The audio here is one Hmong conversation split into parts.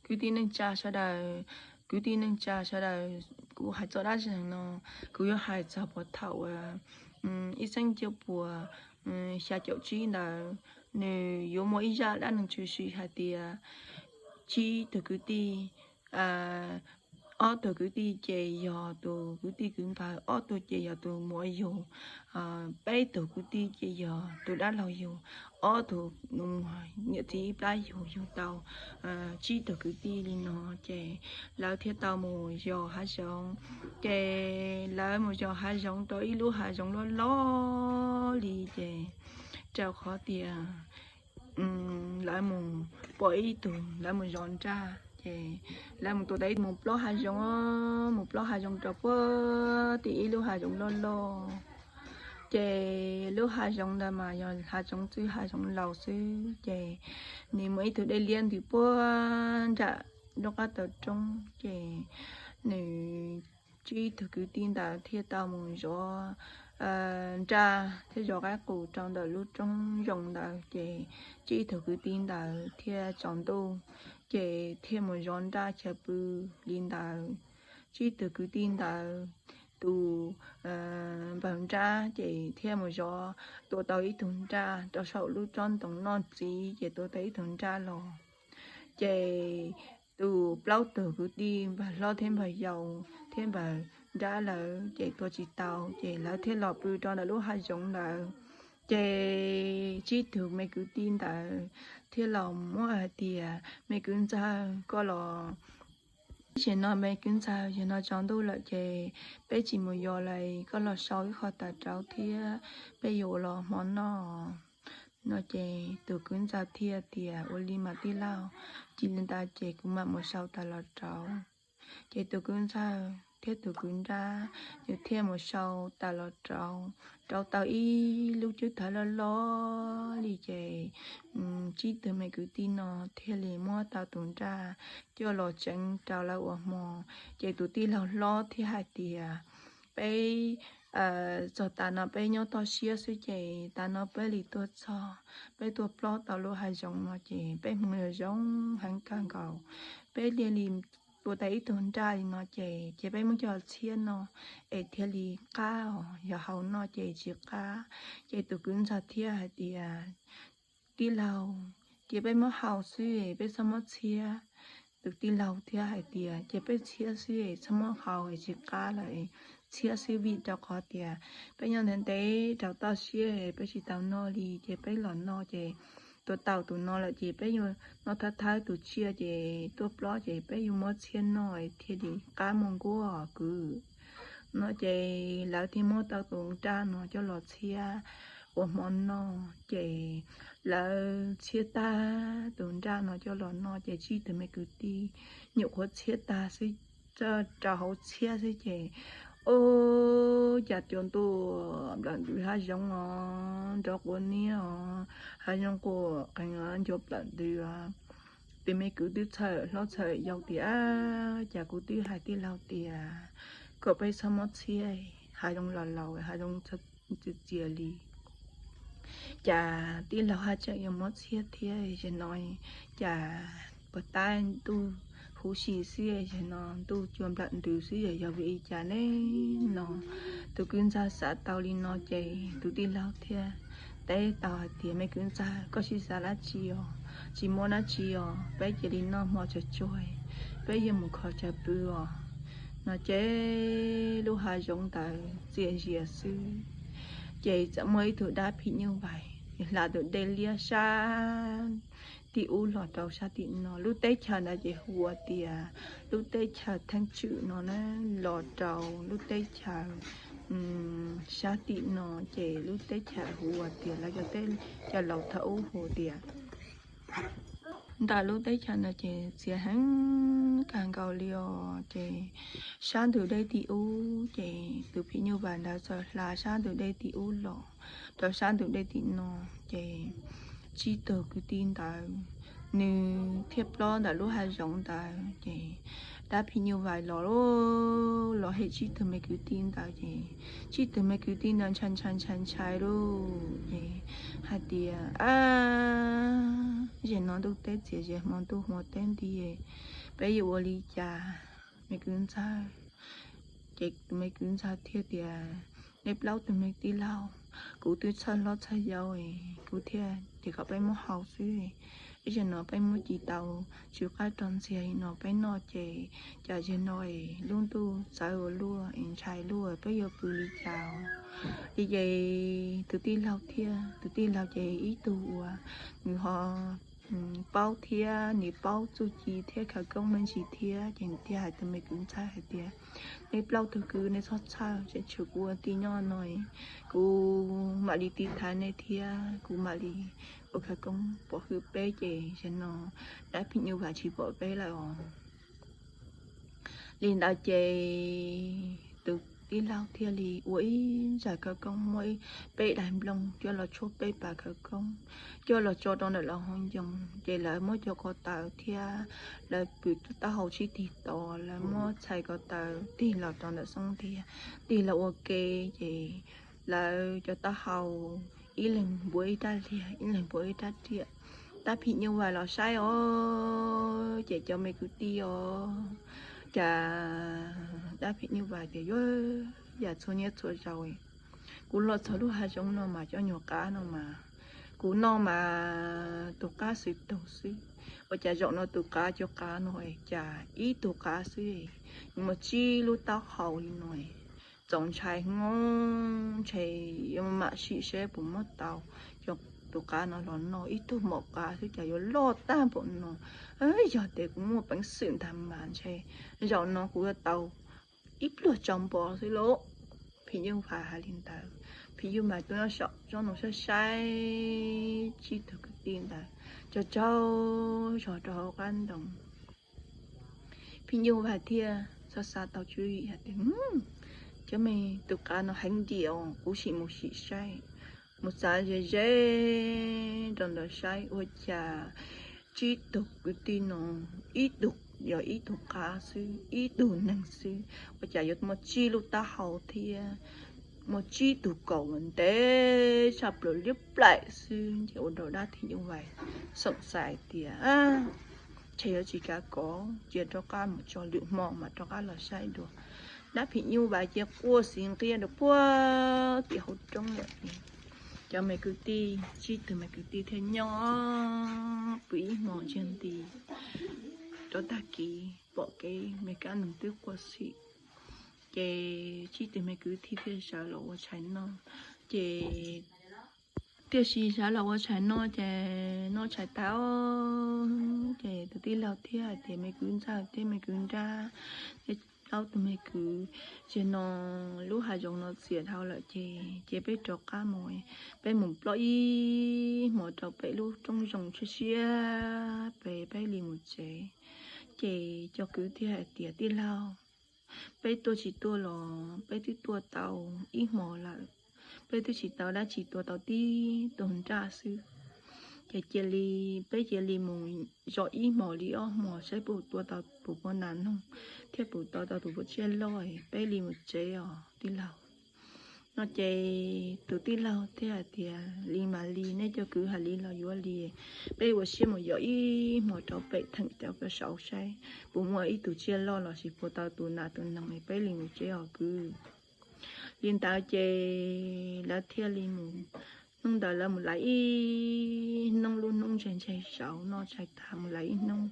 Kwv tij neej tsa sawv daws, kwv tij neej tsa sawv daws, kuv hais txog dab tsi no, kuv yuav hais txog puag thaum ib txhiab cuaj puas xya caum tsib ntawd, nws yuav muaj ib zaj dab neeg tshwm sim hais tias tsib tug kwv tij, ob tug kwv tij ces yog tus kwv tij kwv npawg, ob tug ces yog tus muam yug, peb tug kwv tij ces yog tus dab laug yug, ob tug niam txiv ib plab yug, yug tau tsib tug kwv tij li no. Ces lawv thiaj tau mus yos hav zoov. Ces lawv mus yos hav zoov rau ib lub hav zoov loj loj li, ces rau qhov tias lawv mus pom ib tug, lawv mus zov nraj, ces lawv mus tua tau ib tug, mus plob hav zoov, mus plob hav zoov rau puag tim ib lub hav zoov loj loj. Ces lub hav zoov ntawd mas yog hav zoov txwj hav zoov laus xwb, ces nws muaj ib tug dej liab ntws puag nram lub qab taw roob. Ces nws, tsib tug kwv tij ntawd thiaj tau mus zov nraj thiab zov qaib qus rau ntawm lub roob zoo ntawd. Ces tsib tug kwv tij ntawd thiaj tsaus ntuj, ces thiaj mus zov nraj chaw pw li ntawd. Tsib tug kwv tij ntawd, tus npawg nraj ces thiaj mus zov, tua tau ib tug nraj rau saum lub tsob ntoo noj ntxiv, ces tua tau ib tug nraj los. Ces tus plaub tug kwv tij npawg hlob thiab npawg yau thiab npawg nraj lawv ces tua tsis tau, ces lawv thiaj los pw rau ntawm lub hav zoov ntawd. Ces tsib tug me kwv tij ntawd thiaj los muab hais tias, me kwv ntxawg, koj los, tam sim no me kwv ntxawg, yog no tsaus ntuj lawm ces peb tsis mus yos lawm, koj los sau ib qho tas rauv thiab peb yuav los hmo noj no. Ces tus kwv ntxawg thiaj tias, ua li mas tij laug, cia li ntawd ces kuv mam mus sau tas los rauv. Ces tus kwv ntxawg thiab tus kwv nraj, nws thiaj mus sau tas los rauv, rauv tau ib lub cwb thawv loj loj li. Ces tsib tug me kwv tij no thiaj li muab tau tus nraj coj los tseev rau lawv ua hmo. Ces tus tij laug hlob thiaj hais tias, peb txog tas no peb nyob toj siab xwb, ces tas no peb li tuaj txog, peb tuaj plob tau lub hav zoov no ces peb hmoov zoo heev kawg nkaus. Peb thiaj li tua tau ib tug nraj li no ces, ces peb muab coj txhiab no es thiaj li qab os, yog hau no ces tsis qab. Ces tus kwv ntxawg thiaj hais tias, tij laug, cia peb muab hau xwb, peb txhob muab txhiab. Tus tij laug thiaj hais tias, cia peb txhiab xwb, txhob muab hau, tsis qab lawm, txhiab xwb, vim rau qhov tias peb nyob ntev ntev rau toj siab peb tsis tau noj li, ces peb los noj ces tua tau tus no lawm ces peb yuav noj thawj thawj tus tsiaj ces tuaj plob ces peb yuav muab txhiab noj thiaj li qab muaj nkuaj kwv no. Ces lawv thiaj muab tau tus nraj no coj los txhiab ua hmo noj. Ces lawv txhiab tag tus nraj no coj los noj ces tsib tug me kwv tij nyuam qhuav txhiab tag xwb, rau hauv txhiab xwb ces, ub, cas cua ntuj nplawm ntws hav zoov os, nrov quav niab os, hav zoov quaj qees, cua nplawm ntws os. Tus me kwv twb txhawj hlob txhawj yau tias, cas kuv twb hais tij laug tias kom peb txhob muab txhiab, hav zoov los laus, hav zoov txhob txias li. Cas tij laug haj tseem yuav muab txhiab thiab, ces no cas puas tab ntuj huv si xwb, ces no ntuj cua nplawm ntws xwb, yog vim li cas ne no. Tus kwv ntxawg xav tau li no ces tus tij laug thiaj teb tau hais tias, me kwv ntxawg, koj tsis xav dab tsi os, tsis muaj dab tsi os, peb cia li noj hmo tsuag tsuag, peb yuav mus kho chaw pw os no. Ces lub hav zoov ntawd txias zias xwb, ces txawm muaj ib tug dab phim nyuj vais hla tus dej liab sab tim ub los rau sab tim no. Lub teb chaws ntawd ces hu ua tias lub teb chaws Theej Tswm no na, los rau lub teb chaws sab tim no ces lub teb chaws hu ua tias, lawv cov laus thaum ub hu tias, ntawm lub teb chaws no ces txias heev kawg nkaus li os. Ces sab ntug dej tim ub ces tus phim nyuj vais ntawd txawm hla sab ntug dej tim ub los rau sab ntug dej tim no. Ces tsib tug kwv tij ntawd nws thiaj plob ntawm lub hav zoov ntawd. Ces dab phim nyuj vais los, los hem tsib tug me kwv tij ntawd ces tsib tug me kwv tij ntawd ntshai ntshai ntshai ntshai lauj ces hais tias, Zaum no ntuj teb txias, zaum no ntuj hmo teb nti, peb yuav ua li cas? Me kwv ntxawg, ces tus me kwv ntxawg thiaj tias, Nej plaub tug me tij laug, kuv twb txhawj hlob txhawj yau, kuv thiaj tias kom peb muab hau xwb. Ib zaug no peb muab ci tau tsw qab rau ntxiag no peb noj ces cas zaum no lub ntuj txawv ua luaj es ntshai luaj, peb yuav pw li cas? Li ces tus tij laug thiab, tus tij laug ces ib tug uas nws ho paub thiab, nws paub txuj ci thiab khawv koob me ntsis thiab ces nws thiaj hais tus me kwv ntxawg hais tias, Nej plaub tug kwv, nej txhob txhawj, tseem tshuav kuv ua tij nyob no, kuv mam li tiv thaiv nej thiab kuv mam li ua khawv koob pov hwm peb ces zaum no dab phim nyuj vais tsis pom peb lawm os. Li ntawd ces tus tij laug thiaj li ua ib zaj khawv koob, muab peb daim nplooj coj los tshuab peb pas khawv koob, coj los tso rau ntawm lawv hauv ncoo ces lawv muab cov ko taw thiab lawv pwm taub hau sib tig tos, lawv muab txhais ko taw tig los rau ntawm xub ntiag, tig los ua ke ces lawv cov taub hau ib leeg npuav ib rab liag, ib leeg npuav ib rab riam. Dab phim nyuj vais los saib os, ces cov me kwv tij os, cas dab phim nyuj vais tias, Yuav yam txhua niaj txhua zaus kuv los txog lub hav zoov no mas cov nyuag qav no mas kuv noj mas tus qab xwb tug xwb, ua cas zaum no tus qav, cov qav no cas ib tug qav xwb, muaj tsib lub taub hau li no. Txaus ntshai heev, ntshe yuav mam sim seb puas muab tau cov tus qav no los noj, ib tug maum qav xwb cas yuav loj tag npaum no. Yog tias kuv muaj peev xwm ntag mas ntshe zaum no kuv yuav tau ib pluag tsau npo xwb lauj. Phim nyuj vais hais li ntawd, phim nyuj vais tuaj nyob saum tsob ntoo saib saib tsib tug kwv tij ntawd tsaug tsaug zog rau hauv qab ntoo. Phim nyuj vais thiaj xav xav tau tswv yim hais tias, Cov me tus qav no heev diam, kuv sim mus sim saib. Mus txav ze ze rau ntawd saib ua cas tsib tug kwv tij no, ib tug yog ib tug qav xwb, ib tug neeg xwb, ua cas yuav muaj tsib lub taub hau thiab muaj tsib tug kaus ntev tshaj plaws liab plaim xwb. Ces ua rau dab phim nyuj vais xoom xaim tias, Ntshe yuav tsis kav kov, cia rov qab mus tso lwm hmo mam rov qab los saib dua. Dab phim nyuj vais ces quaj xiv nqiab rau puag tim hauv roob lawm. Cov me kwv tij, tsib tug me kwv tij thiaj nyob pw ib hmo ntsiag nti rau tag kis pom kev me kab noog twb quaj xim. Ces tsib tug me kwv tij thiaj sawv los ua tshais noj. Ces tiam sis sawv los ua tshais noj ces noj tshais tag, ces tus tij laug thiaj hais tias, Me kwv ntxawg thiab me kwv nrab, nej plaub tug me kwv, zaum no lub hav zoov no txias dhau lawm ces cia peb rov qab mus, peb mus plob ib hmo rau pem lub roob zoov siab siab pem peb li mus tsev. Ces cov kwv thiaj hais tias, Tij laug, peb tuaj tsis tuaj los peb twb tuaj tau ib hmo lawm, peb twb tsis tau dab tsi, tua tau tib tug nraj xwb. Ces cia li, peb cia li mus zov ib hmos li ob hmos saib puas tua tau tus puav nas noog thiab puas tua tau tus puav tsiaj loj, peb li mus tsev os tij laug. No ces tus tij laug thiaj hais tias, Li mas li, nej cov kwv hais li los yuav li. Peb ua siab mus zov ib hmos rau pem theem cov saud saib puas muaj ib tug tsiaj loj lossis puas tau tus nas tus noog, peb li mus tsev os kwv. Li ntawd ces lawv thiaj li mus, hnub ntawd lawv mus lawm ib hnub, lub hnub ntseg ntseg saud, noj tshais tag mus lawm ib hnub,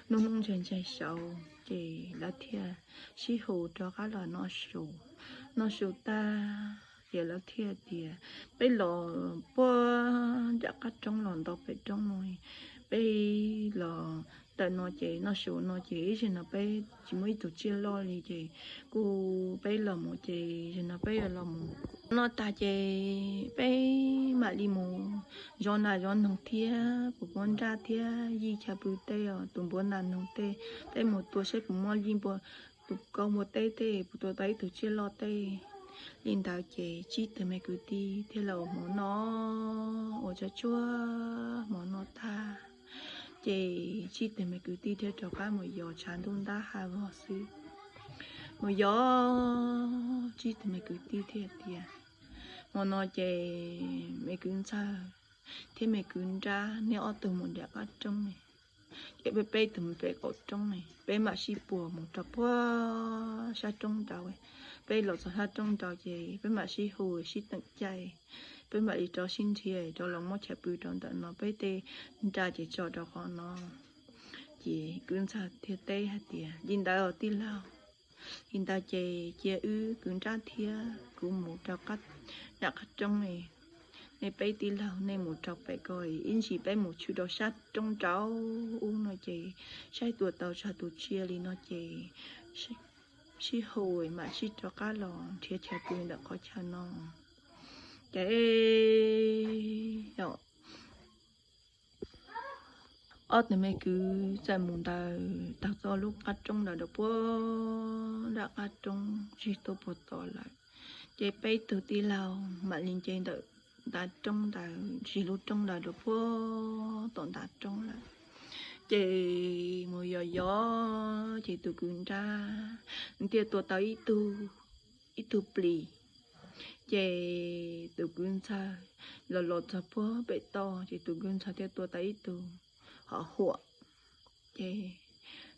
lub hnub ntseg ntseg saud ces lawv thiaj sib hu rov qab los noj su. Noj su tag ces lawv thiaj tias, Peb los puag nram qab roob los nto pem roob no, peb los ntawm no ces noj su no ces ib zaug no peb tsis muaj ib tug tsiaj loj li ces kuj peb los mus ces zaum no peb yuav los mus noj tag ces peb mam li mus zov nas zov noog thiab puas puav nraj thiab yij chaw pw teb os, tus npua nas noog tej, peb mus tua saib puas muaj yij npua, tus kaub npua teb tej, puas tua tau ib tug tsiaj loj tej. Li ntawd ces tsib tug me kwv tij thiaj los ua hmo noj, ua tsuag tsuag hmo noj tag Ces tsib tug me kwv tij thiaj rov qab mus yos tshav ntuj ntab hav vog xwb. Mus yos, tsib tug me kwv tij thiaj tias, hmo no ces me kwv ntxawg thiab me kwv nrab neb ob tug mus nram qab roob, ces peb peb tug mus pem qaum roob, peb mam sib puag mus rau puag sab roob nraud. Peb los txog sab roob nraud ces peb mam sib hu sib teem caij, peb mam li rov sib nrhiav rov los muab chaw pw rau ntawm no, peb tej nra ces tso rau qhov no. Ces kwv ntxawg thiaj teb hais tias, li ntawd tij laug, li ntawd ces cia wb kwv nrab thiab kuv mus rau nram qab roob, nej peb tij laug nej mus rau pem ko, ib ntsis peb mus tshwm rau sab roob nraud ub no ces saib tua tau tsawg tus tsiaj li no ces sib hu mam sib rov qab los nrhiav chaw pw ntawm qhov chaw no. Ces ob tug me kwv txawm mus ntawd taug txoj lub qab roob ntawd rau puag nram qab roob tsis tuaj puag tod lawm. Ces peb tug tij laug mam li nce ntawm ntav roob ntawd ntsis lub roob ntawd rau puag tom ntav roob lawm. Ces mus yos yos ces tus kwv nrab thiaj tua tau ib tug, ib tug plis. Ces tus kwv ntxawg los los txog puag pem toj ces tus kwv ntxawg thiaj tua tau ib tug hom huam. Ces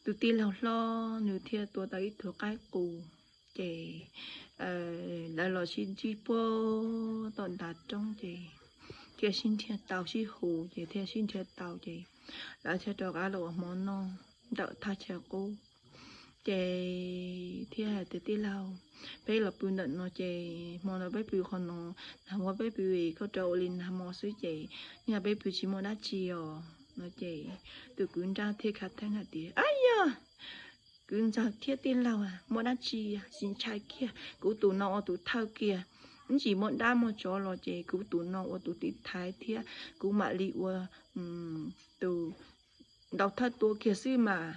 tus tij laug hlob nws thiaj tua tau ib tug qaib qus. Ces lawv los sib ntsib puag tom ntav roob ces thiaj sib nrhiav tau, sib hu ces thiaj sib nrhiav tau ces lawv thiaj rov qab los ua hmo noj ntawm thaj chaw qub. Ces thiaj hais tias, tij laug, peb los pw ntawm no ces hmo no peb pw qhov no, nag hmo peb pw, koj rov ua li nag hmo xwb ces yog peb pw tsis muaj dab tsi os no. Ces tus kwv nrab thiaj khav theeb hais tias, ab yog, kwv ntxawg thiab tij laug, muaj dab tsi tsis ntshai kiag, kuv tus no ua tus thawj kiag, ib ntsis muaj dab muaj tsov los ces kuv tus no ua tus tiv thaiv thiab kuv mam li ua tus ntaus thawj tua kiag xwb mas.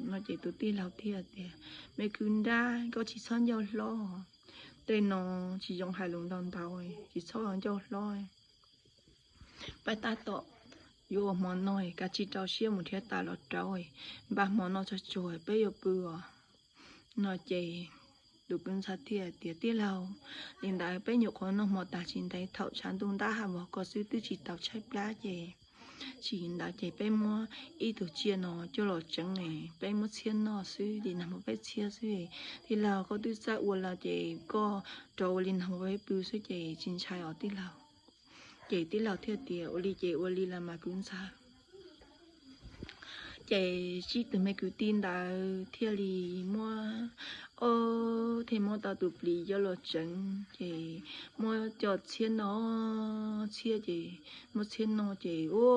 No ces tus tij laug thiaj tias, me kwv nrab, koj tsis txhob ncauj hlob, tej no tsis zoo hais lus ntau ntau, tsis txhob ncauj hlob. Peb tab tom yuav ua hmo noj, kav tsij rau siab mus nrhiav tas los rauv, npaj hmo noj tsuag tsuag peb yuav pw os. No ces tus kwv ntxawg thiaj tias, tij laug, li ntawd peb nyuam qhuav noj hmo tag tsis ntev, thaum tshav ntuj ntab hav vog ko xwb twb tsis tau tshaib plab ces, tsis ntawd ces peb muab ib tug tsiaj no coj los tsev, peb muab txhiab noj xwb, li nag hmo peb txhiab xwb. Tij laug, koj twb txawj ua lawm ces koj rov ua li nag hmo peb pw xwb ces tsis ntshai os tij laug. Ces tij laug thiaj tias, ua li ces ua li los mas kwv ntxawg. Ces tsib tug me kwv tij ntawd thiaj li muab, o, thiaj muab tau tus plis coj los tsev, ces muab coj txhiab noj, txhiab ces muab txhiab noj ces ua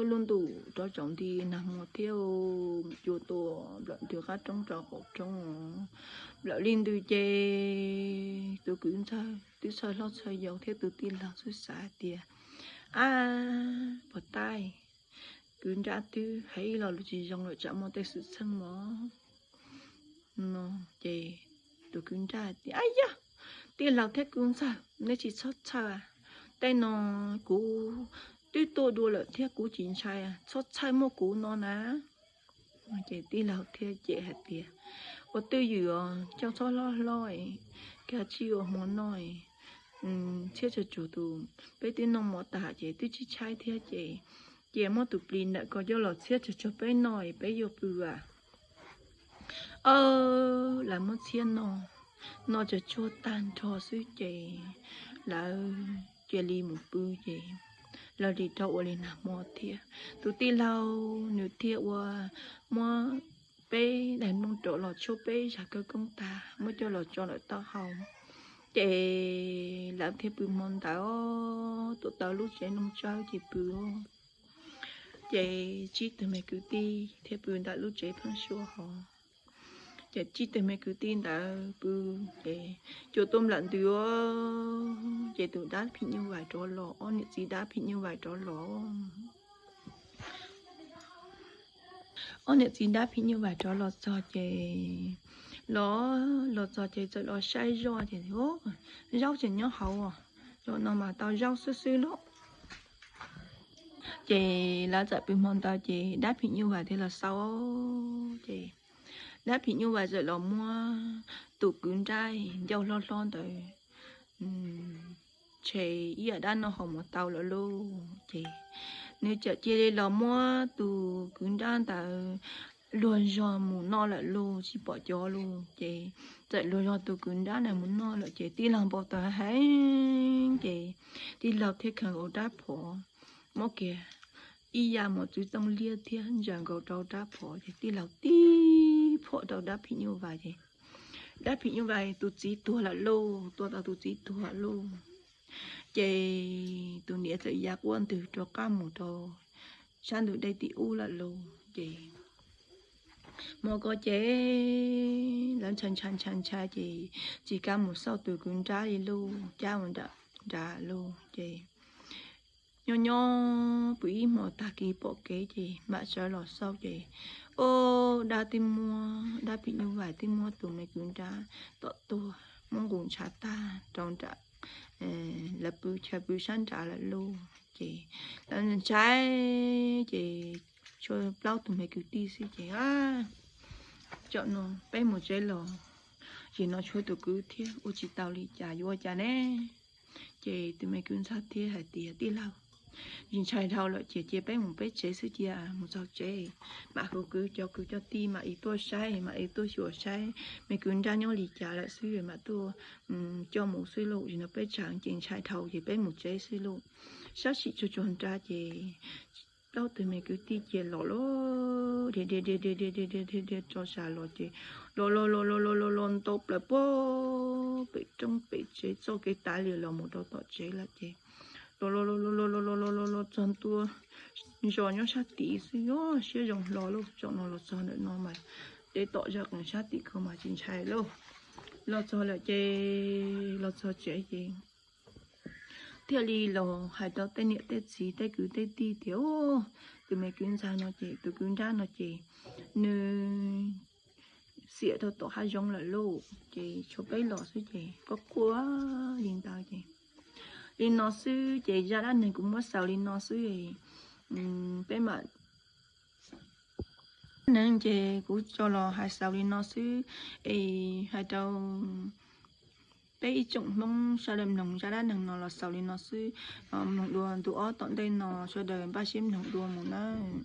lub ntuj rov tsaus nti nag hmo thiab, cua tua nplawm ntws qab roob rau qaum roob, nplawm li ntws ces tus kwv ntxawg twb txhawj hlob txhawj yau thiab tus tij laug xwb xav hais tias, ab, puas tab, kwv nrab twb hais ib lo lus tsis zoo lawm, tsam muaj tej xwm txheej mog. No ces tus kwv nrab tias, ab yog, tij laug thiab kwv ntxawg, neb tsis txhob txhawj, tej no kuv twb tuaj dua lawm thiab kuv tsis ntshai, txhob txhawj muaj kuv no na. Ces tij laug thiaj cem hais tias, ua twj ywm os, coj txhob hlob hlob, kav tsij ua hmo noj, txhiab tsuag tsuag tus, peb twb noj hmo tas ces twb tsis tshaib thiab ces, cia muab tus plis ntawm ko coj los txhiab tsuag tsuag peb noj peb yuav pw as. Aw, lawv muab txhiab noj, noj tsuag tsuag tag nrho xwb ces lawv cia li mus pw ces lawv li rov ua li nag hmo thiab. Tus tij laug nws thiaj ua, muab peb daim nplooj rov los tshuab peb zag khawv koob tag muab coj los tso lawm taub hau. Ces lawv thiaj pw hmo ntawd, tuav tau lub tsev nplooj tsawb ces pw. Ces tsib tug me kwv tij thiaj pw ntawm lub tsev pheeb suab hov. Ces tsib tug me kwv tij ntawd pw, ces cua tuaj nplawm ntws, ces tus dab phim nyuj vais rov los, ob niam txiv dab phim nyuj vais rov los. Ob niam txiv dab phim nyuj vais rov los txog ces los, los txog ces txawm los saib zoj ces, zaub tseem nyob hauv, zaum no mas tau zaub xwb xwb lauj. Ces lawv txawm pw hmo ntawd ces dab phim nyuj vais thiaj los xauj. Ces dab phim nyuj vais txawm los muab tus kwv nrab ncauj hlob hlob ntawd tshe ib yam dab noj haus mus tau lawm lauj. Ces nws txawm cia li los muab tus kwv nrab ntawd luag zog mus noj lawm lauj, tsis pom cov lauj. Ces txawm luag zog tus kwv nrab ntawd mus noj lawm ces tij laug npau taws heev ces tij laug thiaj khaws nkaus rab phom, muab kiag ib yam mos txwv tooj liab thiab ntsaws nkaus rau rab phom ces tij laug tib phom rau dab phim nyuj vais ces dab phim nyuj vais tus txiv tuag lawm lauj, tua tau tus txiv tuag lawm lauj. Ces tus niam txawm ya quaj ntws rov qab mus rau sab ntug dej tim ub lawm lauj. Ces hmo ko ces lawv ntshai ntshai ntshai ntshai ces tsis kam mus xauj tus kwv nrab li lauj, cab mus nram nrad lauj. Ces nyob nyob pw ib hmo tag kis pom kev ces mam sawv los xauj ces, o, dab tib muab, dab phim nyuj vais tib muab tus me kwv nrab tom tuag muab nqus ntshav tag rau nram, lawv pw chaw pw sab nrad lawm lauj. Ces lawv ntshai ces tshuav plaub tus me kwv tij xwb ces, tam no peb mus tsev los, ces no tshuav tus kwv thiab ua tsis tau li cas yuav ua cas ne? Ces tus me kwv ntxawg thiaj hais tias, tij laug, ntshai dhau lawm ces cia peb mus peb tsev xwb, cia mus txog tsev mam hu kwv cov kwv cov tij mam li tuaj saib, mam li tuaj xyuas saib me kwv nrab nyob li cas lawm xwb mam tuaj coj mus xwb lauj. Nim no peb tsam ces ntshai dhau ces peb mus tsev xwb lauj. Sab sim tsuag tsuag nrad ces plaub tug me kwv tij cia los lauj, dhia dhia dhia dhia dhia dhia dhia dhia rau sab los ces los los los los los los los ntau plaws puag pem roob pem tsev txoj kev tav li los mus rau tom tsev lawm ces los los los los los los los los los txog ntua zos nyob sab tid xwb, yog siab zoo hlo lauj. Zaum no los txog ntawm no mas deb tom zaj qees sab tim ko mas tsis ntshai lauj. Los txog lawm ces los txog tsev ces thiaj li los hais rau tej niam tej txiv tej kwv tej tij tias, tus me kwv ntxawg no ces tus kwv nrab no ces nws xiam rau tom hav zoov lawm lauj. Ces tshuav peb los xwb ces quaj quaj li ntawd ces li no xwb ces zaj dab neeg kuv muab xaus li no xwb. Peb mam neeg ces kuv tso los hais xaus li no xwb es hais rau peb ib tsoom Hmoob sawv daws mloog zaj dab neeg no los xaus li no xwb. Mloog dua ntu ob tom ntej no sawv daws npaj siab mloog dua mus nawb.